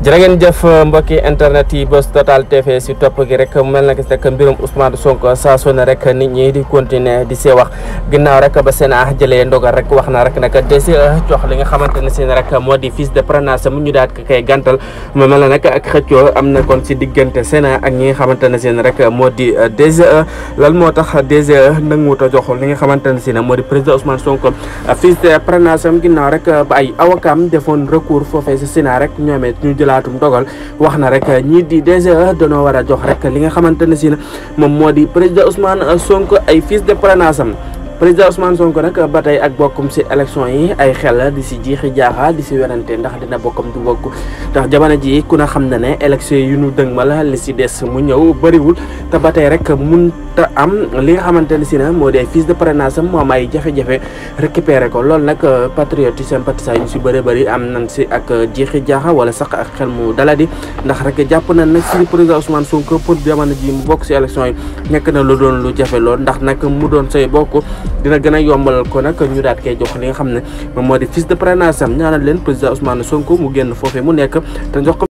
jërë ngeen jëf mbokki internet yi Buzz Total TV si topp gi rek mel na gis rek mbirum Ousmane Sonko saa su ne rek nit ñi di continuer di see wax ginnaaw rek ba Sénat jëlee ndogal rek wax na rek nag DGE jox li nga xamante ne si rek moo di fiche de parrainage mu ñu daal ko koy gàntal mu mel na nag ak xëccoo am na kon si diggante Sénat ak ñi nga xamante ne si rek moo di DGE lan moo tax DGE nanguwut a jox li nga xamante ne si moo di président Ousmane Sonko fiche de parrainage am ginnaaw rek ba ay awakam defoon recours foofee si Sénat rek ñoomee ñu jëlaatum dogal wax na rek ñii di DGE dañoo war a jox rek li nga xamante ne si moom moo di président Ousmane Sonko ay fiche de parrainage am président Ousmane Sonko nag ba tey ak bokkum si élection yi ay xel di si jiixi jaaxa di si werante ndax dina bokkam du bokk ndax jamono ji ku na xam na ne élection yu ñu dëgmal li si des mu ñëw bëriwul te ba tey rek mun te am li nga xamante ne si na moo di ay fiche de parrainage am moo am ay jafe-jafe récupéré ko loolu nag patriote yi sympathisants yu si bëri am nañ si ak jiixi jaaxa wala sax ak xel mu daladi ndax rek jàpp nañ nag si président Ousmane Sonko pour jamono ji mu bokk si élection yi nekk na lu doon lu jafe lool ndax nag mu doon say bokk dina gën a yombal ko nag ñu daat koy jox li nga xam ne moom moo di fiche de parrainage am ñaanal leen président Ousmane Sonko mu génn foofee mu nekk te jox ko